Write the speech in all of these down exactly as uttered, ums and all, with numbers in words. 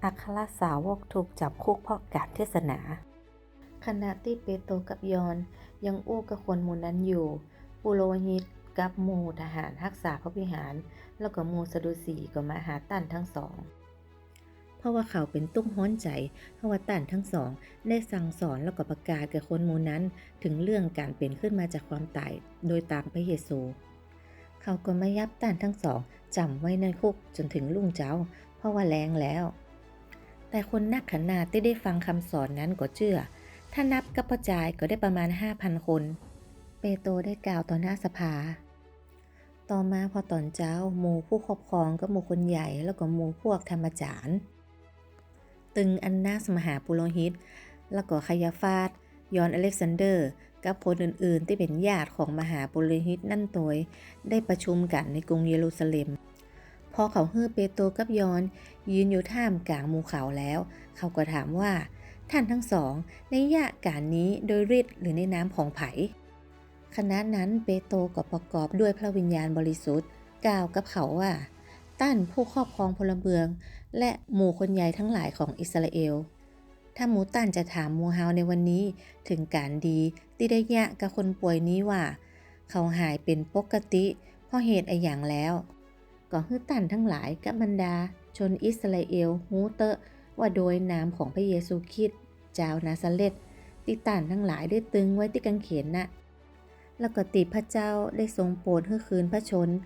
อัครสาวกถูกจับคุกเพราะการเทศนา ขณะตี้เปโตรกับยอห์นยังอู้กับคนหมู่นั้นอยู่ ปุโรหิตกับหมู่ทหารฮักษาพระวิหาร แล้วก็หมู่สะดุสีก็มาหาต้านทั้งสอง เพราะว่าเขาเป๋นตุ๊กฮ้อนใจ๋ เพราะว่าต้านทั้งสองได้สั่งสอนแล้วก็ประกาศแก่คนหมู่นั้นเถิงเรื่องก๋านเป๋นขึ้นมาจากความต๋ายโดยตางพระเยซู เขาก็มายับต้านทั้งสองจ๋ำไว้ในคุกจ๋นเถิงรุ่งเจ๊า เพราะว่าแลงแล้ว แต่คนนักขนาดตี้ได้ฟังกำสอนนั้นก็เจื้อ ถ้านับกับป้อจายก็ได้ประมาณห้าพันคน เปโตรได้กล่าวต่อหน้าสภา ต่อมาพอต๋อนเจ๊า หมู่ผู้ครอบครองกับหมู่คนใหญ่ แล้วก็หมู่พวกธรรมาจ๋ารย์ ตึงอันนาสมหาปุโรหิต แล้วก็คายาฟาส ยอห์นอเล็กซานเดอร์ กับคนอื่นๆ ตี้เป๋นญาติของมหาปุโรหิตนั้นตวย ได้ประชุมกั๋นในกรุงเยรูซาเล็ม พอเขาหื้อเปโตรกับยอห์นยืนอยู่ท่ามก๋างหมู่เขาแล้ว เขาก็ถามว่า ต้านทั้งสองได้เยียะก๋านนี้โดยฤทธิ์หรือในนามของใผ ขณะนั้นเปโตรก็ประกอบด้วยพระวิญญาณบริสุทธิ์ กล่าวกับเขาว่า ต้านผู้ครอบครองพลเมือง และหมู่คนใหญ่ทั้งหลายของอิสราเอล ถ้าหมู่ต้านจะถามหมู่เฮาในวันนี้เถิงก๋านดีตี้ได้เยียะกับคนป่วยนี้ว่า เขาหายเป๋นปกติเพราะเหตุอะหยังแล้ว ก็หื้อต้านทั้งหลายกับบรรดาชนอิสราเอลฮู้เต๊อะ ว่าโดยนามของพระเยซูคริสต์จาวนาซาเร็ธ ตี้ต้านทั้งหลายได้ตึงไว้ตี้กางเขนน่ะ แล้วก็ตี้พระเจ้าได้ทรงโปรดหื้อคืนพระชนม์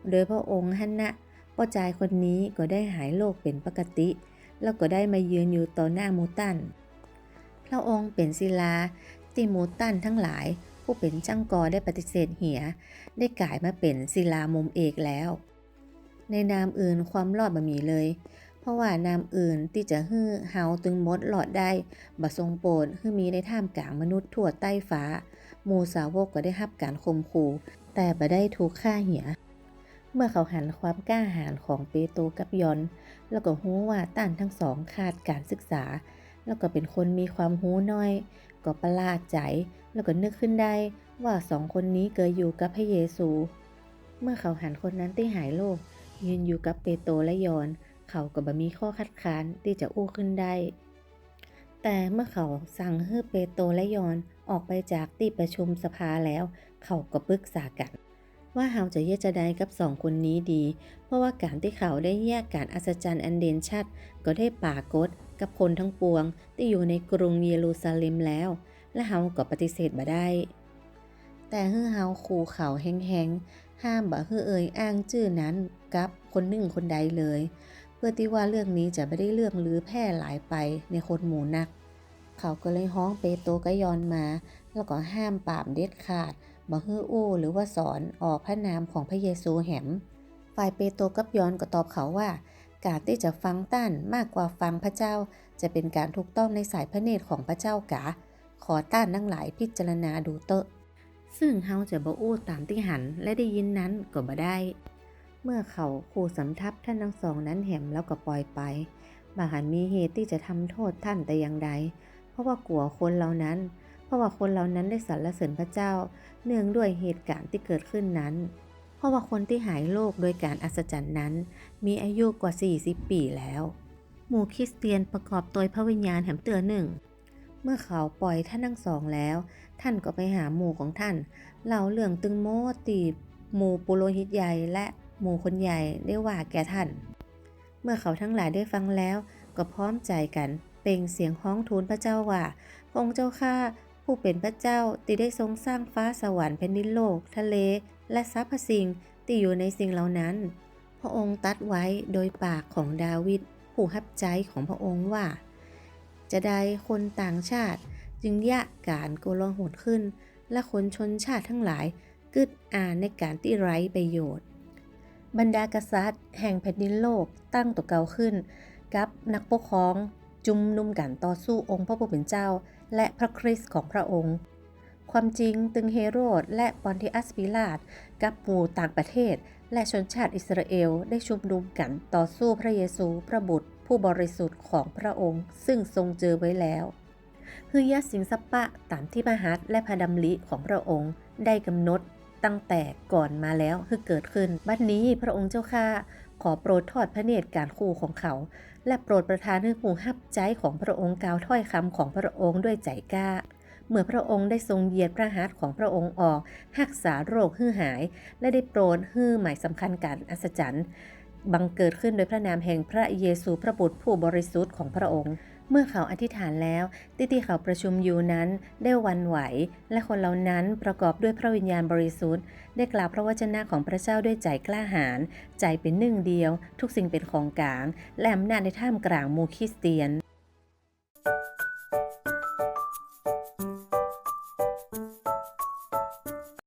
โดยพระองค์หั้นนะ ป้อจายคนนี้ก็ได้หายโรคเป๋นปกติ แล้วก็ได้มายืนอยู่ต่อหน้าหมู่ต้าน พระองค์เป๋นศิลาตี้หมู่ต้านทั้งหลาย ผู้เป๋นจ้างก่อได้ปฏิเสธเหีย ได้ก๋ายมาเป๋นศิลามุมเอกแล้ว ในนามอื่นความรอดบ่มีเลย เพราะว่านามอื่นตี้จะหื้อเฮาตึงหมดรอดได้ บ่ทรงโปรดหื้อมีในท่ามก๋างมนุษย์ทั่วใต้ฟ้า หมู่สาวกก็ได้ฮับก๋านข่มขู่ แต่บ่ได้ถูกฆ่าเหีย เมื่อเขาหันความกล้าหาญของเปโตรกับยอห์น แล้วก็ฮู้ว่าต้านทั้งสองขาดก๋านศึกษา แล้วก็เป๋นคนมีความฮู้น้อย ก็ประหลาดใจ๋ แล้วก็นึกขึ้นได้ว่าสองคนนี้เกยอยู่กับพระเยซู เมื่อเขาหันคนนั้นตี้หายโรค ยืนอยู่กับเปโตรและยอห์น เขาก็บ่มีข้อคัดค้านตี้จะอู้ขึ้นได้ แต่เมื่อเขาสั่งหื้อเปโตรและยอห์นออกไปจากตี้ประชุมสภาแล้ว เขาก็ปรึกษากั๋น ว่าเฮาจะเยียะจาใดกับสองคนนี้ดี เพราะว่าก๋านตี้เขาได้เยียะก๋านอัศจรรย์อันเด่นชัด ก็ได้ปรากฏกับคนทั้งปวงตี้อยู่ในกรุงเยรูซาเล็มแล้ว และเฮาก็ปฏิเสธบ่ได้ แต่หื้อเฮาขู่เขาแฮงๆ ห้ามบ่หื้อเอ่ยอ้างจื้อนั้นกับคนนึ่งคนใดเลย เพื่อตี้ว่าเรื่องนี้จะบ่ได้เลื่องลือแพร่หลายไปในคนหมู่นัก เขาก็เลยฮ้องเปโตรกับยอห์นมา แล้วก็ห้ามปรามเด็ดขาด บ่หื้ออู้หรือว่าสอนออกพระนามของพระเยซูแหม ฝ่ายเปโตรกับยอห์นก็ตอบเขาว่า ก๋านตี้จะฟังต้านมากกว่าฟังพระเจ้า จะเป๋นก๋านถูกต้องในสายพระเนตรของพระเจ้ากา ขอต้านทั้งหลายพิจารณาดูเต๊อะ ซึ่งเฮาจะบ่อู้ต๋ามตี้หันและได้ยินนั้นก็บ่ได้ เมื่อเขาขู่สำทับต้านทั้งสองนั้นแหมแล้วก็ปล่อยไป บ่หันมีเหตุตี้จะทำโต้ษต้านแต่อย่างใด เพราะว่ากั๋วคนเหล่านั้น เพราะว่าคนเหล่านั้นได้สรรเสริญพระเจ้า เนื่องด้วยเหตุก๋ารณ์ตี้เกิดขึ้นนั้น เพราะว่าคนตี้หายโรคโดยก๋านอัศจรรย์นั้น มีอายุกว่าสี่สิบปี๋แล้ว หมู่คริสเตียนประกอบโดยพระวิญญาณแหมเตื้อนึ่ง เมื่อเขาปล่อยต้านทั้งสองแล้ว ต้านก็ไปหาหมู่ของต้าน เล่าเรื่องตึงหมดตี้หมู่ปุโรหิตใหญ่และหมู่คนใหญ่ได้ว่าแก่ต้าน เมื่อเขาทั้งหลายได้ฟังแล้ว ก็พร้อมใจ๋กั๋นเปล่งเสียงฮ้องทูลพระเจ้าว่า พระองค์เจ้าข้า ผู้เป๋นพระเจ้าตี้ได้ทรงสร้างฟ้าสวรรค์ แผ่นดินโลก ทะเล และสรรพสิ่งตี้อยู่ในสิ่งเหล่านั้น พระองค์ตรัสไว้โดยปากของดาวิดผู้ฮับใจ๊ของพระองค์ว่า จาใดคนต่างชาติจึงเยียะก๋านโกลาหลขึ้น และคนชนชาติทั้งหลายกึ๊ดอ่านในก๋านตี้ไร้ประโยชน์ บรรดากษัตริย์แห่งแผ่นดินโลกตั้งตั๋วเก่าขึ้น กับนักปกครองจุมนุมกั๋นต่อสู้องค์พระผู้เป๋นเจ้า และพระคริสต์ของพระองค์ ความจริงตึงเฮโรดและปอนติอัสปีลาต กับหมู่ต่างประเทศ และชนชาติอิสราเอลได้ชุมนุมกั๋นต่อสู้พระเยซูพระบุตรผู้บริสุทธิ์ของพระองค์ ซึ่งทรงเจิมไว้แล้ว หื้อเยียะสิงสัปปะต๋ามตี้พระหัตถ์และพระดำริของพระองค์ได้กำหนดตั้งแต่ก่อนมาแล้วหื้อเกิดขึ้น บัดนี้พระองค์เจ้าข้า ขอโปรดทอดพระเนตรก๋านคู่ของเขา และโปรดประทานหื้อผู้ฮับใจ๊ของพระองค์กล่าวถ้อยกำของพระองค์ด้วยใจ๋กล้า เมื่อพระองค์ได้ทรงเหยียดพระหัตถ์ของพระองค์ออก ฮักษาโรคหื้อหาย และได้โปรดหื้อหมายสำคัญก๋านอัศจรรย์ บังเกิดขึ้นโดยพระนามแห่งพระเยซูพระบุตรผู้บริสุทธิ์ของพระองค์ เมื่อเขาอธิษฐานแล้ว ตี้ๆ เขาประชุมอยู่นั้นได้หวั่นไหว และคนเหล่านั้นประกอบด้วยพระวิญญาณบริสุทธิ์ ได้กล่าวพระวจนะของพระเจ้าด้วยใจ๋กล้าหาญ ใจ๋เป๋นนึ่งเดียว ทุกสิ่งเป๋นของก๋าง และอำนาจในท่ามกลางหมู่คริสเตียน